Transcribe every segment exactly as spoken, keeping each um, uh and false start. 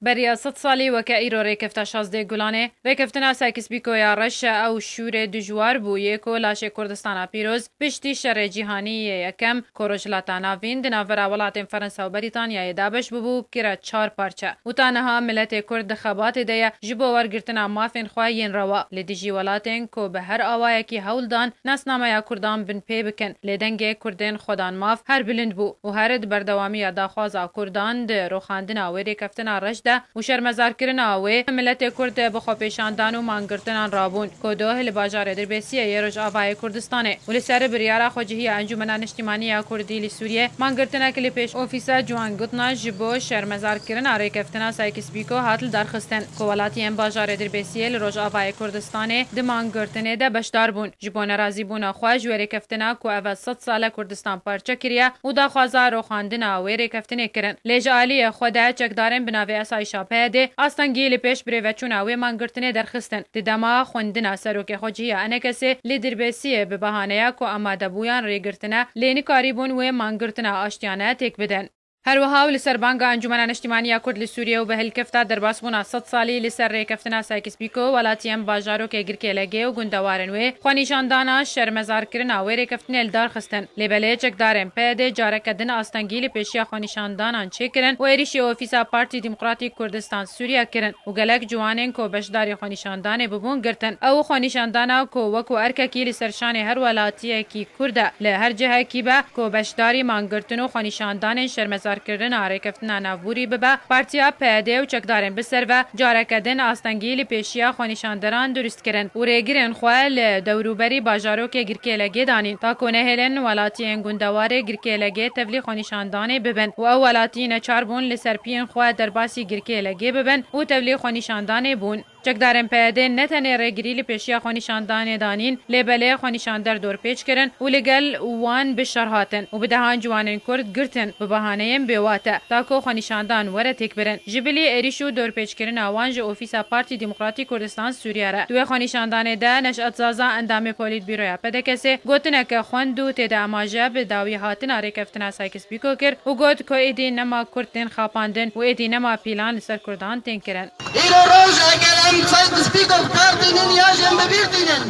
Beriya sed salî weke îro rêkefta şazdeh Gulanê, rêkeftina Sykes-Picot ya reş e, ew şûrê dijwar bû yê ku laşê Kurdistana Pîroz piştî Şerê Cîhanî yê Yekem, ku Rojhilata Navîn di navbera welatên Fransa û Brîtanyayê dabeş bûbû, kire çar parçe. Û ta niha miletê Kurd di xebatê de ye ji bo wergirtina mafên xwe yên rewa li dijî welatên ku bi her awayekî hewl dan nasnameya Kurdan binpê bikin. Lê dengê Kurdên xwedan maf her bilind bû û her di berdewamiya daxwaza Kurdan di roxandina wê rêkeftina reş de û şermezarkirina wê, miletê Kurd bi xwepêşandan û mangirtinan rabûn ku doh li bajarê Dirbêsiyê yê Rojavayê Kurdistanê û li ser biryara xwecihiya Encûmena Niştimanî ya Kurdî li Sûriyê mangirtinek li pêş ofîsa Ciwan Gutna ji bo şermezarkirina rêkeftina Sykes-Picot hat lidarxistin ku welatiyên bajarê Dirbêsiyê li Rojavayê Kurdistanê di mangirtinê de beşdar bûn. Ji bo nerazîbûna xwe ji wê rêkeftina ku ev e sed sal e Kurdistan parçe kiriye û daxwaza roxandina wê rêkeftinê kirin. Lê ji aliyê xwe de çekdarên bi navê Esayîşa P Y D'ê astengî li pêş birêveçûna wê mangirtinê derxistin. Di dema xwendina serokê xwecihiya Enekesê li Dirbêsiyê bi bahaneya ku amadebûyan rêgirtine, lê nikarîbûn wê mangirtina aştiyane têk bidin. Her wiha û li ser banga Encûmena Niştimanî ya Kurd li Sûriyê û bi hilkefta derbasbûna sed salî li ser rêkeftina Sykes-Picot, welatiyên bajarokê Girkêlegê û gundewarên wê xwenîşandana şermezarkirina wê rêkeftinê li dar xistin. Lê belê çekdarên P Y D'ê careke din astengî li pêşiya xwenîşandanan çêkirin û êrîşî ofîsa Partî Demokratîk Kurdistan Sûriye kirin û gelek ciwanên ku beşdarî xwenîşandanê bibûn girtin. Ew xwenîşandana ku wekû erkekî li ser şanê her welatiyekî Kurd e, li her cihekî be ku beşdarî mangirtin û xwenîşandanên şermezarkirina rêkeftina navbûrî bibe, Partiya P Y D û çekdarên bi ser ve careke din astengî li pêşiya xwenîşanderan durist kirin û rêgirên xwe li dewrûberî bajarokê Girkêlegê danîn, ta ku nehêlin welatiyên gundewarê Girkêlegê tevlî xwenîşandanê bibin û ew welatî neçar bûn li ser piyên xwe derbasî Girkêlegê bibin û tevlî xwenîşandanê bûn. Çekdarên P Y D ne tenê rêgirî li pêşiya xwenîşandanê danîn, lê belê xwenîşander dorpêç kirin û li gel wan bi şer hatin û bi dehan ciwanên Kurd girtin bi bahaneyên bêwate, ta ku xwenîşandan were têkbirin. Ji bilî êrîş û dorpêçkirina wan ji Ofîsa Partî Demokratîk Kurdistan Sûriye re, di wê xwenîşandanê de Neşet Zaza, endamê Polîtbîroya P D K'ê, gotineke xwend û tê de amaje bi dawî hatina rêkeftina Sykes-Picot kir û got ku êdî nema Kurd tên xapandin û êdî nema pîlan li ser Kurdan tên kirin. Îro roj eger em Sykes-Picot bi kar tînin ya jî em bi bîr tînin,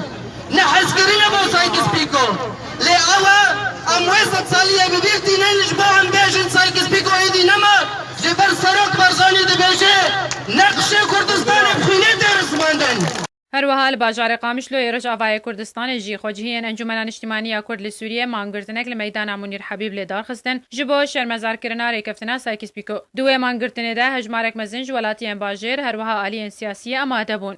ne hezkirin e bo Sykes-Picot. Lê ew e, em wê sed saliyê bi bîr tînin, ji bo em bêjin Sykes-Picot êdî nema, ji ber Serok Barzanî dibêje, neqşê Kurdistanê bi xwînê tê rismandin. Her wiha li bajarê Qamişloyê Rojavayê Kurdistanê jî xwecihiyên Encûmena Niştimanî ya Kurd li Sûriyê mangirtinek li meydana Munîr Hebîb li dar xistin, ji bo şermezarkirina rêkeftina Sykes-Picot. Di wê mangirtinê de hejmarek mezin ji welatiyên bajêr, her wiha aliyên siyasî amade bûn.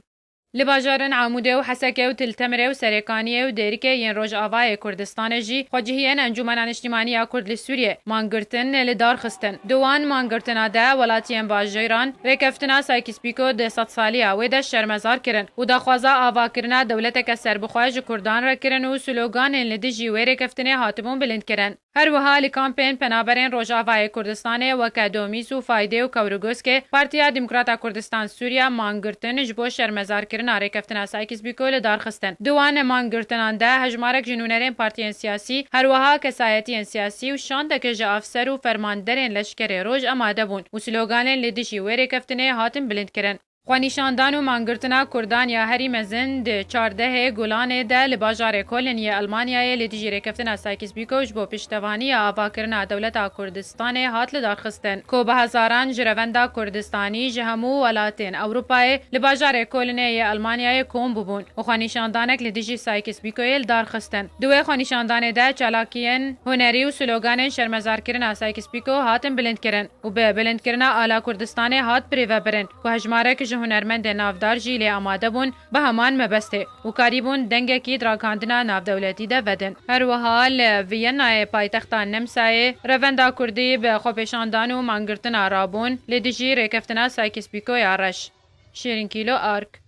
Li bajarên Amûdê û Hesekê û Til Temirê û Serêkaniyê û Dêrikê yên Rojavayê Kurdistanê jî xwecihiyên Encûmena Niştimanî ya Kurd li Sûriyê mangirtin li dar xistin. Di wan mangirtina de welatiyên bajêran rêkeftina Sykes-Picot di sedsaliya wê de şermezar kirin û daxwaza avakirina dewleteke serbixwe ji Kurdan re kirin û sloganên li dijî wê rêkeftinê hatibûn bilindkirin. Her wiha li kampên penaberên Rojavayê Kurdistanê weke Domîs û Faydê û Kewrigozkê Partiya Demokrata Kurdistan Sûriya mangirtin ji bo şermezarkirina rêkeftina Sykes-Picot li dar xistin. Di wan mangirtinan de hejmarek ji nûnerên partiyên siyasî, her wiha kesayetiyên siyasî û şandeke ji afser û fermanderên leşkerê roj amade bûn û sloganên li dijî wê rêkeftinê hatin bilindkirin. Xwenîşandan û mangirtina Kurdan ya herî mezin di çardehê Gulanê de li bajarê Kolin yê Elmanyayê li dijî rêkeftina Sykes-Picot ji bo piştevaniya avakirina dewleta Kurdistanê hat lidarxistin, ku bi hezaran ji Revenda Kurdistanî ji hemû welatên Ewropayê li bajarê Kolinê yê Elmanyayê kom bûbûn û xwenîşandanek li dijî Sykes-Picotê li dar xistin. Di wê xwenîşandanê de çalakiyên hunerî û sloganên şermezarkirina Sykes-Picot hatin bilindkirin. û bi bilindkirina ala Kurdistanê hat birêvebirin ku hejmarek ji hunermendên navdar jî lê amade bûn bi heman mebestê û karîbûn dengekî di raghandina navdewletî de vedin. Her wiha li Viyanayê paytexta Nemsayê revenda Kurdî bi xwepêşandan û mangirtina rabûn li dijî rêkeftina Sykes-Picot ya reş. Şêrîn Kîlo, Ark.